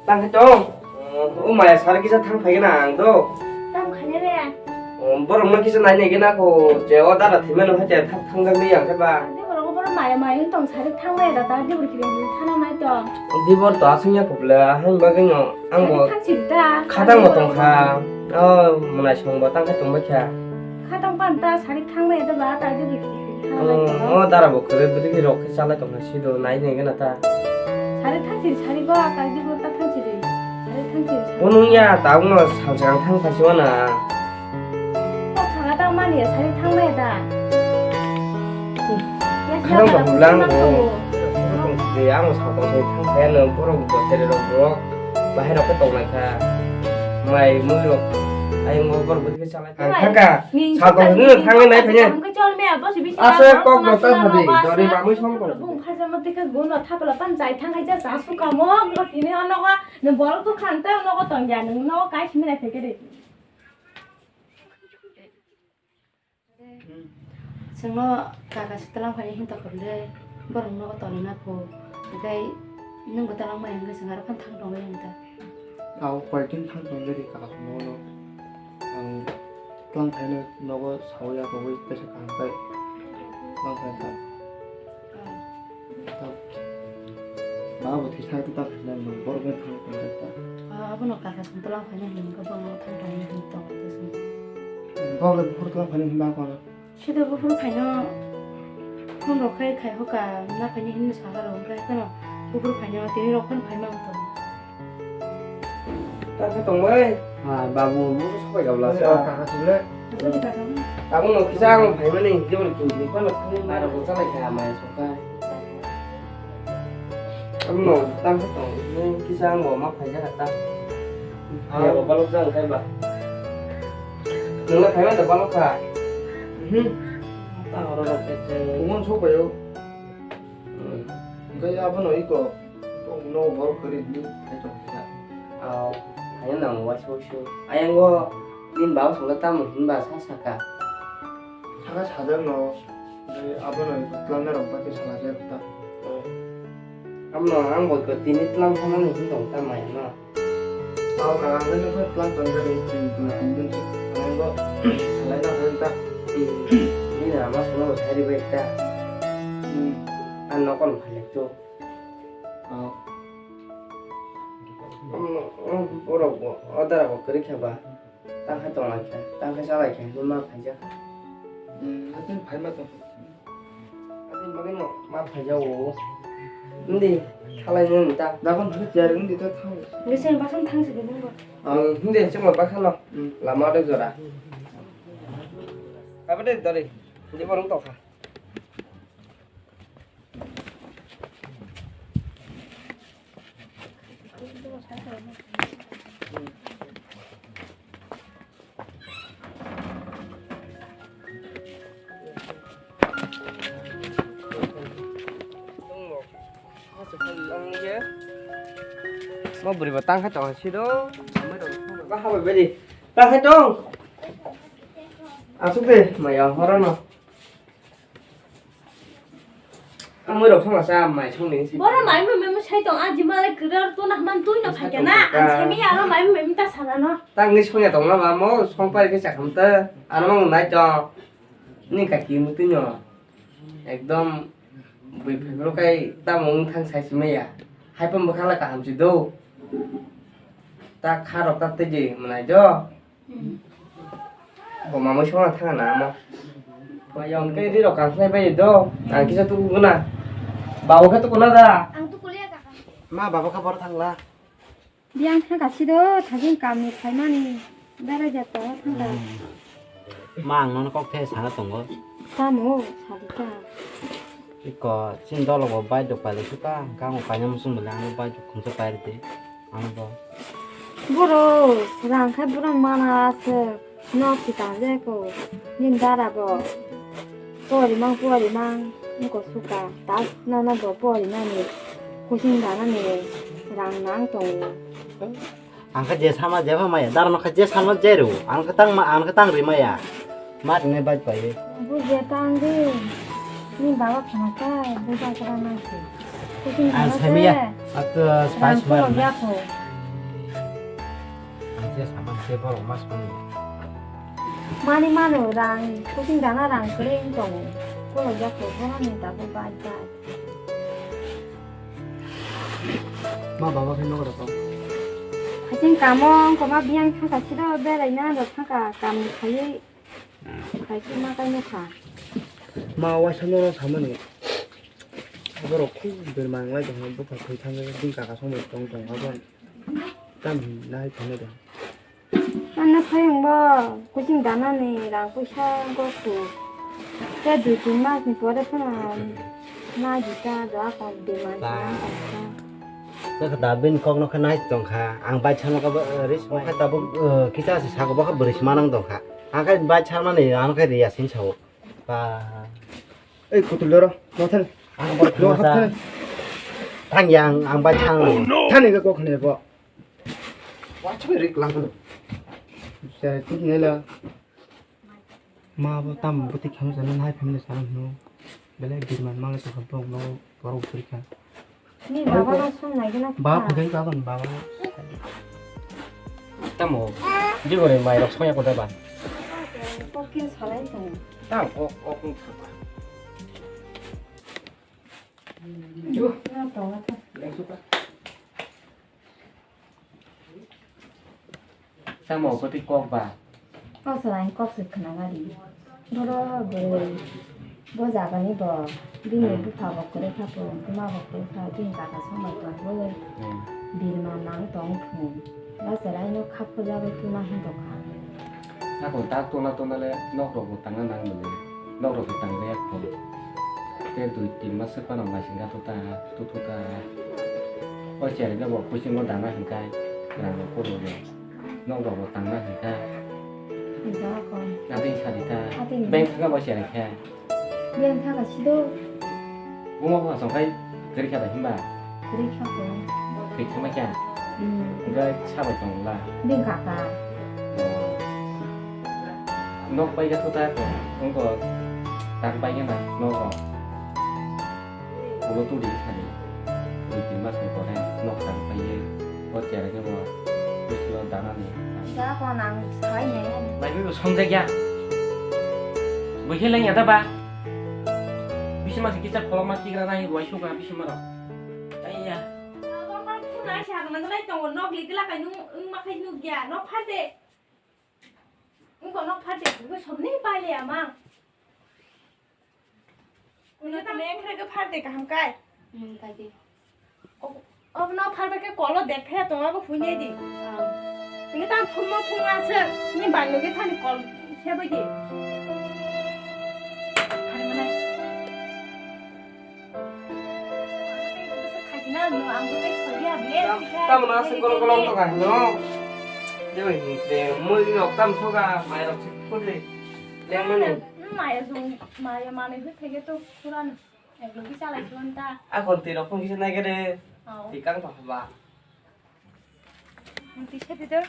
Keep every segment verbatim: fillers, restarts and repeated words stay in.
Tang hai tong. O maya sar kisa thang phai gana ang do. Tang khaina re. Borok no kisa nai nai gana ko je o dara thimeno hai te thang thang jak ni ang khe ba. Ande borok borok maya maya tong sari thang nai da ta de bor kiri thana nai tong. Dibor to asing ya kubla hai bagwi no ang bo. Thang siri ta. Khatang bo tong kha. O mwnai song bo tang khe tong bai kha. Khatang pan ta sari thang nai da ba ta de bor kiri thana nai tong. O dara bo khe bwdwi rok khe chalai tong kha sido nai nai gana ta. Sari thang siri sari go ta de bor ta thang siri. Sari thang siri. Bo nung ya ta ang no sal sal thang kha siwa na. Kok thanga ta mani ya sari thang nai da. Khana ba hulang bo. De ang sa tong sai thang kha no borok bo chere rok borok bahai rok khe tong lai kha. Mai mui rok ayung bo borok bwdike chalai. Ang thang kha. Sa tong sai thang nai phai. Asa kok bo ta sa di dori mamui song tong. Bung phaja ma tikha gun no thapla pan jai thang kha ja sa su ka mo mo tini ono ga no borok tu khang ta ono go tong ya no kai simi nai phai khe de. Chwngno kaka se twlang phaini hinta khorle borok nogo tongwi na pho. Tei nwngbo twlang maya wngkhe chwng aro phano thang tongwi hinta. Tao koyekdin thang tongwi di kaka nogo no. Ang twlang phaino nogo sawi ya tongwi kaisa kaham khe twlang phai ta. Ba bo thwi thang ta thwi nang borok bai thang tong ta. Ah, abono kaka song twlang phaina hinwi khe borok thang tong hinwi tong ta song. Borok le buphuru twlang phaina hinba kono. Sida buphuru phaino phone rok khai khai hoka na phaina hinwi sakha rok wngkha kheno buphuru phaino tini rok phano phaima wngtong. Tamo tongbai? Ah, babu, bu sobai gabla sa. Kaka sule. Tabuk no kisa ang phaimani, jebon kini kono khani mara ko chalai kha mai sokai. Amo tamo tong, ni kisa ang bo ma phaija kha ta. Ya bo balok jang kai ba. Nungla phaima da balok kha. Mhm. Ta oro rok khe. Umon sobai o. Engkai abono iko. Tongno borok kwrwi hinwi hai tong kha. Aw, haino nang waisa waisa. Ayang o nini baba songla tamo hinba sa saka. Saka sajak no, tei abono twlangnai rok bai khe salajak ta. Amno ang bai ko tini twlang thangmani hin tong ta maya no. Aw kaka ang nini phai twlang tong jani tini tini tini din si. Ang bo salai na hai ta. Nini ama songno bo sai ri bai ta. Hmm. Ang nokol phai to. Ah. Borok bo, o dara bo kwrwi khe ba. Tang khe tong lai khe, tang khe cha lai khe, hinwi ma phaijak. Hmm, hatin phaima tong. Hatin bagwi no ma phaijak o. Hindi, khalai nini ta. Dakon thwi tiyar hindi ta thang. Hindi se bakhan thang se nungbo. Ang hindi se mo bakhan no. Hmm. Lama de jora. Apa de dori? Hindi borong tokha. Mo bwrwi bo tang khe tong si do. Ba ha bai bai di. Tang khe tong. Asuk de maya horo no. Ang mui rok songla cha mai song ni si. Boro mai mui mui sai tong a jima le kra to na man tui no phai na. Ang semi aro mai mui ta sala no. Tang ni songya tong la mo song pai ke cha kham ta. Ano mang nai to. Ni ka ki mu tui no. Ekdom bui phai bro kai ta mung thang sai si maya. Hai pam bwkha la kaham si do. Ta kha rok ta tei je mwnai jo. Bo mamui songna thanga na amo. Bo yong ke ri rok kang khlai bai do. Ang kisa tu guna. Babu khe tu guna da. Ang tu kuliya kaka. Ma baba kha bor thangla. Biang thangka sido thajin kamni phaimani. Berai ja to thangka. Ma ang nono kok the sana tongo. Tamo sadi ka. Iko chin dolo bo bai dok pai le suka. Kamo paina musung bele ang bai dok khumsa pai rite. Ano bo. Boro, rang khai boro mana se nok si tang je ko. Din dara bo. Pori mang pori mang ko suka. Tas nana bo pori nani. Kusing dana ni rang nang tong. Ang khe je sama je ma maya. Dara no khe je sama je ru. Ang khe tang ma, ang khe tang ri maya. Ma rinai bai pai. Bujia tang di. Ni baba khana kai. Buja kra nang si. Kusing dana se. Ang sami ya. At spice mar. Rang ko ya ko. Tei borok mas mani. Mani mano rang, kuching dana rang kwrwi wng tongo. Kolok jak khe borokni tabuk bai bai. Ma baba khe nogo rw tong. Haching kamo wngkoma biyang thangka siro beraina rw thangka kam khaiwi. Kaisa ma kaino kha. Ma waisa nono samani. Borok khub berma wnglai tongkha, bwkha thwi thangwi bini kaka songbai tong tongkha bo. Tam hinwi nai phano de. Ano phai wngbo kuching danani rang puisa gokhu. Tei dui tin mas ni pore phano nai di ta do akon berma. Ba. Nokha da bini kokno khe nai tongkha. Ang bai sana khe bo, eh, ris mo khe tabuk, eh, kisa se sako bo khe bwrwi se manang tongkha. Ang khe bai sanmani ano khe riya sin sao. Ba. Ei, kutul doro, no thani. Ang bai no thangsa. Hap thani. Thang yang, ang bai thang. Thani ke kok ne bo. Wa chwe rik lang. Sir, kut ne la. Ma bo tam buti kham sana nai phim le sana no. Belai birman ma le to hap no, borok bwrwi kha. Ni baba no song nai gana. Ba phagai ba ban baba. Tamo. Di gore mai rok soya ko da ba. Kokkin salai tong. Tam ok ok ni thapa. Na tong na tong. Tamo bwtwi kok ba? Kok salai kok se khna gari. Boro bwrwi bo jagani bo bini bupha bo kwrwi kha, buma bo kwrwi kha, bini kaka songbai tongwi birma nang tong thung. Ba chwraino kha phurjagwi tuma hin tongkha. Hakon tak tona tona le nok rok bo tangna nang mwnwi. Nok rok bo tangwi yak phung. Tei dui tin mas se phano naisingkha tuta tututa. O chwraino bo kuching bo dana hinkai rang rok phuru rok. Nok rok bo tangna hinka. Hinka ako. Abini sadi ta. Abini. Beng thangka bo siya khe. Beng thangka sido. Buma buma song khai kwrwi kha da himba. Kwrwi kha ko. Kwrwi kha ma kya. Hmm. Hingke sabai tong la. Beng kaka. Oh. Nok pai ga thuta ko. Ongko tang pai ga na nok ko. Ulo tuli sani. Dui tin mas ni pore nok tang paiye. O chera khe bo bwswk dana ni. Ja ko nang sai ne. Bai bo songjak ya. Bo khe leng ya da ba. Bisi mas kisa kholok ma kigra nai roi suka bisi maro. Ai ya. Ko ko phuna sa nang nai tongo nok li gila kai nung ung ma khai nuk ya. Nok phar de. Ung ko nok phar de. Ko somni pai le ama. Nini tam neng khe khe phar de kaham kai. Hmm, kai de. O, o no phar ba khe kolo dek phe tong abo phunye di. Ah. Nini tam phunmo phunga se, ni bai no khe thani kol se bai di. Phar mana. Khajina no ang bo tei sori ya ble. Tam, tam na se kolo kolo to ka no. De bai ni de mo ni rok tam so ga mai rok se phun de. Leng mani. Hmm, maya jong, maya manwi hoi phege to puran. Eklogi chalai suan ta. Akon twi rok phone kisa nai gede. Oh. Tikang to haba. Tisa di do.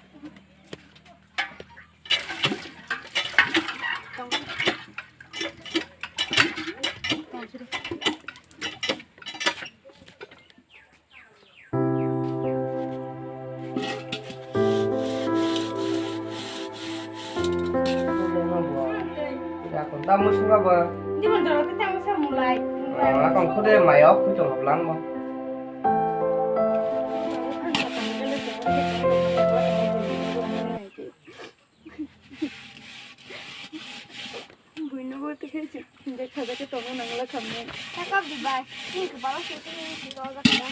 Akon tamo sungka ba. Di mo jora te tamo sa mulai. Ah, akon khude mayo khuto hoblang mo. Buino bo tei khe hinjak sajak khe tongo nangla khamni. Sakap di bai. Ni khe balo se tini ni khe ojak kha.